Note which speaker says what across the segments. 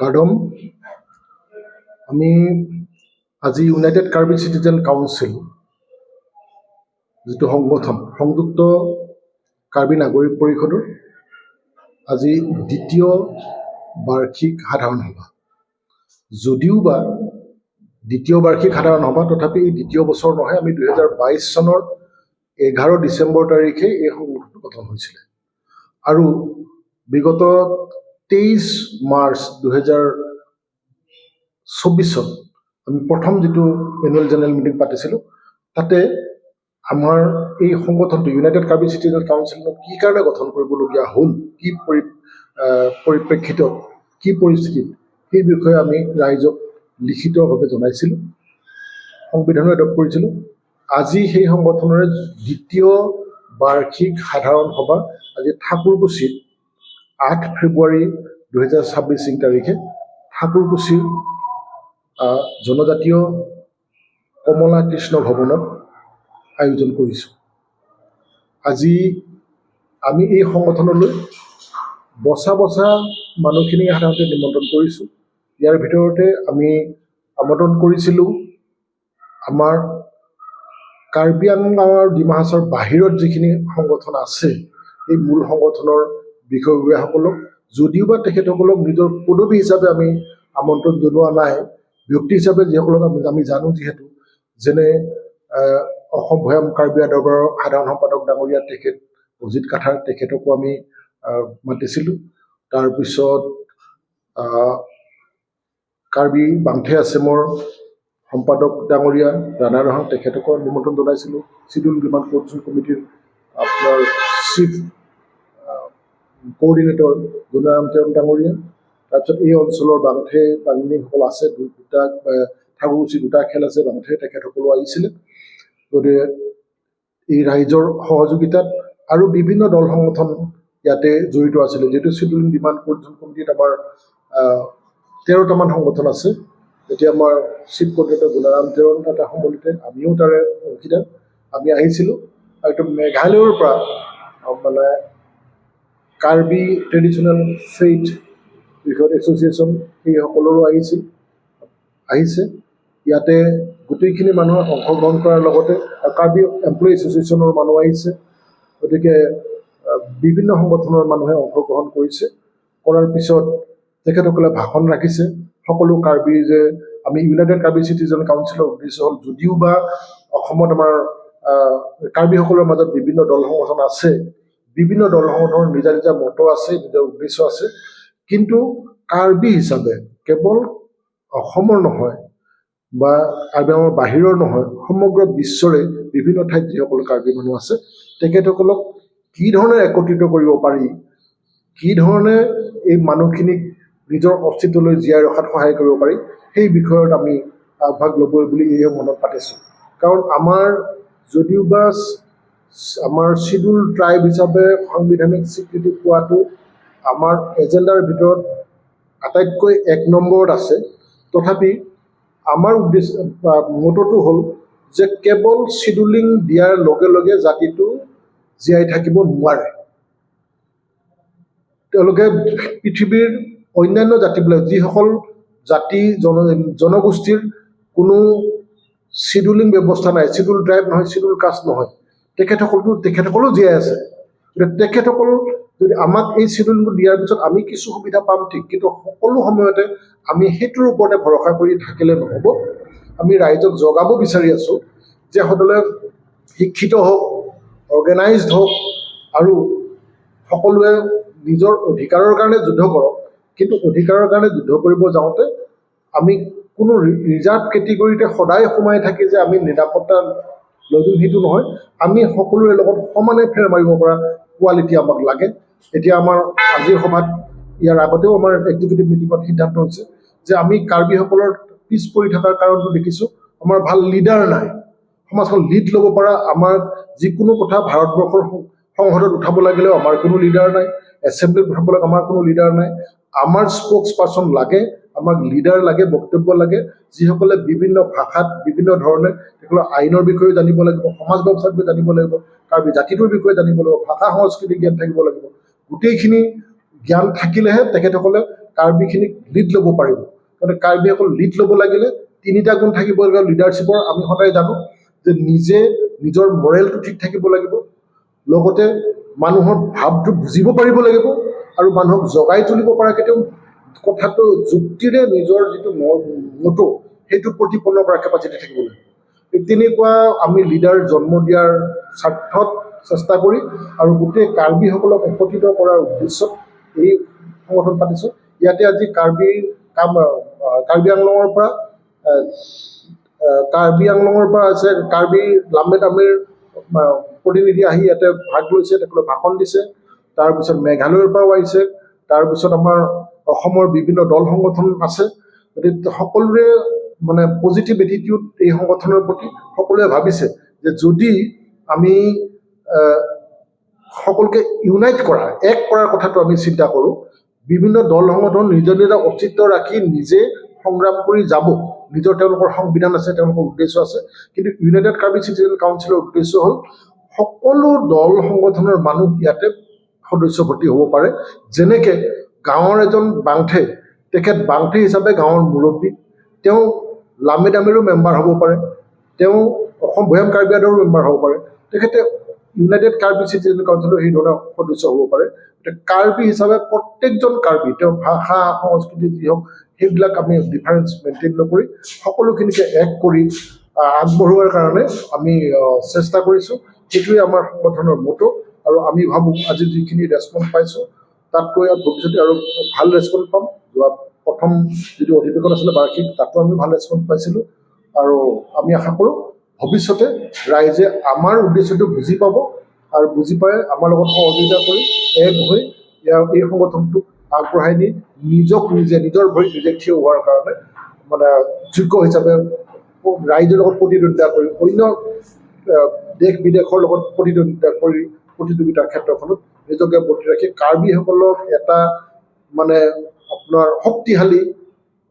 Speaker 1: কাৰ্ডম। আমি আজি United Karbi citizen council যিটো সংগঠন, সংযুক্ত কাৰ্বি নাগৰিক পৰিষদৰ আজি দ্বিতীয় বাৰ্ষিক সাধাৰণ সভা। যদিও বা দ্বিতীয় বাৰ্ষিক সাধাৰণ সভা, তথাপি এই দ্বিতীয় বছৰ নহয়। আমি 2022 চনৰ 11 ডিচেম্বৰ তাৰিখে এই সংগঠনটো গঠন হৈছিলে আৰু বিগত 23 মাৰ্চ 2024ত আমি প্ৰথম যিটো এনুৱেল জেনেৰেল মিটিং পাতিছিলোঁ, তাতে আমাৰ এই সংগঠনটো ইউনাইটেড কাৰ্বি চিটিজেন কাউন্সিলক কি কাৰণে গঠন কৰিবলগীয়া হ'ল, কি পৰিপ্ৰেক্ষিতত, কি পৰিস্থিতিত, সেই বিষয়ে আমি ৰাইজক লিখিতভাৱে জনাইছিলোঁ, সংবিধানো এডপ্ট কৰিছিলোঁ। আজি সেই সংগঠনৰে দ্বিতীয় বাৰ্ষিক সাধাৰণ সভা আজি ঠাকুৰকুছিত 8 ফেব্ৰুৱাৰী 2026 তাৰিখে ঠাকুৰকুছিৰ জনজাতীয় কমলা কৃষ্ণ ভৱনত আয়োজন কৰিছোঁ। আজি আমি এই সংগঠনলৈ বচা বচা মানুহখিনিক সাধাৰণতে নিমন্ত্ৰণ কৰিছোঁ। ইয়াৰ ভিতৰতে আমি আমন্ত্ৰণ কৰিছিলোঁ আমাৰ কাৰ্বি আংলং আৰু ডিমা হাছাওৰ বাহিৰত যিখিনি সংগঠন আছে, সেই মূল সংগঠনৰ বিষয়ববীয়াসকলক। যদিওবা তেখেতসকলক নিজৰ পদবী হিচাপে আমি আমন্ত্ৰণ জনোৱা নাই, ব্যক্তি হিচাপে যিসকলক আমি জানো যিহেতু, যেনে অসম ভৈয়াম কাৰ্বি দৰবাৰৰ সাধাৰণ সম্পাদক ডাঙৰীয়া তেখেত অজিত কাথাৰ, তেখেতকো আমি মাতিছিলোঁ। তাৰপিছত কাৰ্বি বাংঠে আছেমৰ সম্পাদক ডাঙৰীয়া ৰাণা ৰহাং, তেখেতকো নিমন্ত্ৰণ জনাইছিলোঁ। চিডিউল ডিমাণ্ড কোঅৰ্ডিনেশ্যন কমিটিৰ আপোনাৰ চিফ কোঅৰ্ডিনেটৰ গুণাৰাম তেৰণ ডাঙৰীয়া। তাৰপিছত এই অঞ্চলৰ বাংঠে বাংনীসকল আছে, দুটা ঠাকুৰকুছি দুটা খেল আছে বাংঠে, তেখেতসকলো আহিছিলে। গতিকে এই ৰাইজৰ সহযোগিতাত আৰু বিভিন্ন দল সংগঠন ইয়াতে জড়িত আছিলে। যিহেতু চিডিউল ডিমাণ্ড কোঅৰ্ডিনেশ্যন কমিটিত আমাৰ 13টামান সংগঠন আছে, এতিয়া আমাৰ চিফ কোঅৰ্ডিনেটৰ গুণাৰাম তেৰণ তাতে সম্বলিতে, আমিও তাৰে অংশীদাৰ, আমি আহিছিলোঁ। আৰু এইটো মেঘালয়ৰ পৰা মানে কাৰ্বি ট্ৰেডিশ্যনেল ফেইথ বিষয়ত এছ'চিয়েশ্যন, সেইসকলৰো আহিছিল, আহিছে। ইয়াতে গোটেইখিনি মানুহে অংশগ্ৰহণ কৰাৰ লগতে আৰু কাৰ্বি এমপ্লয়ী এছ'চিয়েশ্যনৰ মানুহ আহিছে। গতিকে বিভিন্ন সংগঠনৰ মানুহে অংশগ্ৰহণ কৰিছে। কৰাৰ পিছত তেখেতসকলে ভাষণ ৰাখিছে। সকলো কাৰ্বি যে আমি ইউনাইটেড কাৰ্বি চিটিজেন কাউন্সিলৰ উদ্দেশ্য হ'ল, যদিও বা অসমত আমাৰ কাৰ্বিসকলৰ মাজত বিভিন্ন দল সংগঠন আছে, বিভিন্ন দল সংগঠনৰ নিজা নিজা মত আছে, নিজৰ উদ্দেশ্য আছে, কিন্তু কাৰ্বি হিচাপে কেৱল অসমৰ নহয় বা কাৰ্বি আংলঙৰ বাহিৰৰ নহয়, সমগ্ৰ বিশ্বৰে বিভিন্ন ঠাইত যিসকল কাৰ্বি মানুহ আছে, তেখেতসকলক কি ধৰণে একত্ৰিত কৰিব পাৰি, কি ধৰণে এই মানুহখিনিক নিজৰ অস্তিত্বলৈ জীয়াই ৰখাত সহায় কৰিব পাৰি, সেই বিষয়ত আমি আগভাগ ল'ব বুলি এই মনত পাতিছোঁ। কাৰণ আমাৰ যদিওবা আমাৰ চিডিউল ট্ৰাইব হিচাপে সাংবিধানিক স্বীকৃতি পোৱাটো আমাৰ এজেণ্ডাৰ ভিতৰত আটাইতকৈ এক নম্বৰত আছে, তথাপি আমাৰ উদ্দেশ্য বা মতটো হ'ল যে কেৱল চিডিউলিং দিয়াৰ লগে লগে জাতিটো জীয়াই থাকিব নোৱাৰে। তেওঁলোকে পৃথিৱীৰ অন্যান্য জাতিবিলাক, যিসকল জাতি জনগোষ্ঠীৰ কোনো চিডিউলিং ব্যৱস্থা নাই, চিডিউল ট্ৰাইব নহয়, চিডিউল কাষ্ট নহয়, তেখেতসকলো জীয়াই আছে। গতিকে তেখেতসকল যদি আমাক এই চিডিউলটো দিয়াৰ পিছত আমি কিছু সুবিধা পাম ঠিক, কিন্তু সকলো সময়তে আমি সেইটোৰ ওপৰতে ভৰসা কৰি থাকিলে নহ'ব। আমি ৰাইজক জগাব বিচাৰি আছোঁ যে সকলোৱে শিক্ষিত হওক, অৰ্গেনাইজড হওক আৰু সকলোৱে নিজৰ অধিকাৰৰ কাৰণে যুদ্ধ কৰক। কিন্তু অধিকাৰৰ কাৰণে যুদ্ধ কৰিব যাওঁতে আমি কোনো ৰিজাৰ্ভ কেটেগৰীতে সদায় সোমাই থাকি যে আমি নিৰাপত্তা লভিম, সেইটো নহয়। আমি সকলোৰে লগত সমানে ফেৰ মাৰিব পৰা কোৱালিটি আমাক লাগে। এতিয়া আমাৰ আজিৰ সভাত, ইয়াৰ আগতেও আমাৰ এক্সিকিউটিভ মিটিঙত সিদ্ধান্ত হৈছে যে আমি কাৰ্বিসকলৰ পিছ পৰি থকাৰ কাৰণটো দেখিছোঁ, আমাৰ ভাল লিডাৰ নাই। সমাজখন লিড ল'ব পৰা, আমাৰ যিকোনো কথা ভাৰতবৰ্ষৰ সংসদত উঠাব লাগিলেও আমাৰ কোনো লিডাৰ নাই, এছেম্বলিত উঠাব লাগে আমাৰ কোনো লিডাৰ নাই। আমাৰ স্প'ক্স পাৰ্চন লাগে, আমাক লিডাৰ লাগে, বক্তব্য লাগে, যিসকলে বিভিন্ন ভাষাত বিভিন্ন ধৰণে, তেখেতৰ আইনৰ বিষয়েও জানিব লাগিব, সমাজ ব্যৱস্থাৰ বিষয়ে জানিব লাগিব, কাৰ্বি জাতিটোৰ বিষয়ে জানিব লাগিব, ভাষা সংস্কৃতি জ্ঞান থাকিব লাগিব। গোটেইখিনি জ্ঞান থাকিলেহে তেখেতসকলে কাৰ্বি কাৰ্বিখিনিক লিড ল'ব পাৰিব। কাৰণ কাৰ্বিসকল লিড ল'ব লাগিলে তিনিটা গুণ থাকিব লাগিব লিডাৰশ্বিপৰ। আমি সদায় জানো যে নিজে নিজৰ মৰেলটো ঠিক থাকিব লাগিব, লগতে মানুহৰ ভাৱটো বুজিব পাৰিব লাগিব আৰু মানুহক জগাই তুলিব পৰাকৈ তেওঁ কথাটো যুক্তিৰে নিজৰ যিটো মটো, সেইটো প্ৰতিপন্ন কৰাৰ কেপাচিটি থাকিব লাগিব। এই তেনেকুৱা আমি লিডাৰ জন্ম দিয়াৰ স্বাৰ্থত চেষ্টা কৰি আৰু গোটেই কাৰ্বিসকলক একত্ৰিত কৰাৰ উদ্দেশ্যত এই সংগঠন পাতিছোঁ। ইয়াতে আজি কাৰ্বি কাম কাৰ্বি আংলঙৰ পৰা কাৰ্বি আংলঙৰ পৰা আছে, কাৰ্বি লাম্বে প্ৰতিনিধি আহি ইয়াতে ভাগ লৈছে, তেখেতে ভাষণ দিছে। তাৰপিছত মেঘালয়ৰ পৰাও আহিছে। তাৰপিছত আমাৰ অসমৰ বিভিন্ন দল সংগঠন আছে। গতিকে সকলোৰে মানে পজিটিভ এটিটিউড এই সংগঠনৰ প্ৰতি। সকলোৱে ভাবিছে যে যদি আমি সকলোকে ইউনাইট কৰা, এক কৰাৰ কথাটো আমি চিন্তা কৰোঁ, বিভিন্ন দল সংগঠন নিজৰ নিজৰ অস্তিত্ব ৰাখি নিজে সংগ্ৰাম কৰি যাব, নিজৰ তেওঁলোকৰ সংবিধান আছে, তেওঁলোকৰ উদ্দেশ্য আছে। কিন্তু ইউনাইটেড কাৰ্বি চিটিজেন কাউন্সিলৰ উদ্দেশ্য হ'ল সকলো দল সংগঠনৰ মানুহ ইয়াতে সদস্য ভৰ্তি হ'ব পাৰে। যেনেকে গাঁৱৰ এজন বাংঠে, তেখেত বাংঠে হিচাপে গাঁৱৰ মুৰব্বী, তেওঁ লামে দামেৰো মেম্বাৰ হ'ব পাৰে, তেওঁ অসম ভৈয়াম কাৰ্বি আদৰো মেম্বাৰ হ'ব পাৰে, তেখেতে ইউনাইটেড কাৰ্বি চিটিজেন কাউন্সিলৰ সেই ধৰণৰ সদস্য হ'ব পাৰে। গতিকে কাৰ্বি হিচাপে প্ৰত্যেকজন কাৰ্বি, তেওঁৰ ভাষা সংস্কৃতি যি হওক, সেইবিলাক আমি ডিফাৰেঞ্চ মেইনটেইন নকৰি সকলোখিনিকে এক কৰি আগবঢ়োৱাৰ কাৰণে আমি চেষ্টা কৰিছোঁ। সেইটোৱে আমাৰ সংগঠনৰ মটো। আৰু আমি ভাবোঁ আজি যিখিনি ৰেচপঞ্চ পাইছোঁ, তাতকৈ আৰু ভৱিষ্যতে আৰু ভাল ৰেচপঞ্চ পাম। যোৱা প্ৰথম যিটো অধিৱেশন আছিলে বাৰ্ষিক, তাতো আমি ভাল ৰেচপঞ্চ পাইছিলোঁ। আৰু আমি আশা কৰোঁ ভৱিষ্যতে ৰাইজে আমাৰ উদ্দেশ্যটো বুজি পাব আৰু বুজি পাই আমাৰ লগত সহযোগিতা কৰি এক হৈ ইয়াৰ এই সংগঠনটোক আগবঢ়াই নি নিজক নিজে নিজৰ ভৰিত নিজে থিয় হোৱাৰ কাৰণে মানে যোগ্য হিচাপে ৰাইজৰ লগত প্ৰতিদ্বন্দ্বিতা কৰি, অন্য দেশ বিদেশৰ লগত প্ৰতিদ্বন্দ্বিতা কৰি প্ৰতিযোগিতাৰ ক্ষেত্ৰখনত নিজকে বৰ্তি ৰাখি কাৰ্বিসকলক এটা মানে আপোনাৰ শক্তিশালী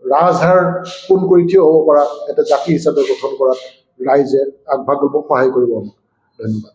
Speaker 1: ৰাজহাড় পোন কৰি থিয় হ'ব পৰা এটা জাতি হিচাপে গঠন কৰাত ৰাইজে আগভাগ ল'ব, সহায় কৰিব আমাক। ধন্যবাদ।